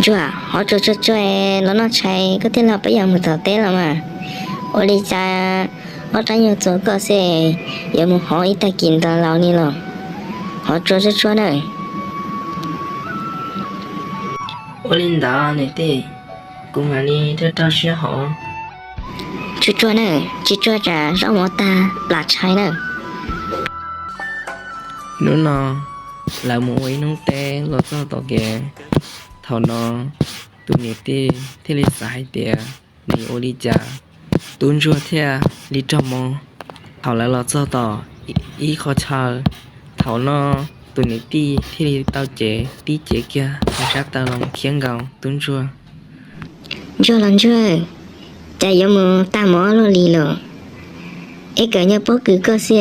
Tsuag, hov tsuag tsuag tsuag los noj tshais koj thiaj li peb yuav mus tom teb los mas. Ua li cas ob rab nyuag txuas koj xwb yuav mus hov ib tag kis nrog laus li los? Hov tsuag tsuag tsuag na. Ua li ntawd niam tij, kuv mam li rau rau siab hov. Tsuag tsuag na, tsis tsuag tsam zaub mov tag plam tshais na. Hnub no lawv mus ua ib hnub teb los txog tom kev. Thaum no tus niam tij thiaj li xav hais tias, nws ua li cas tub ntsuag thiaj li raug mob. Thaum lawv los txog tom ib qho chaw, thaum no tus niam tij thiaj li tau cev tib cev kiag tus sab taw los khiab nkaus tub ntsuag. Ntsuag los ntsuag, cas yuav mus tag mov luaj li los? Es kawm nyob pob kws koj xwb,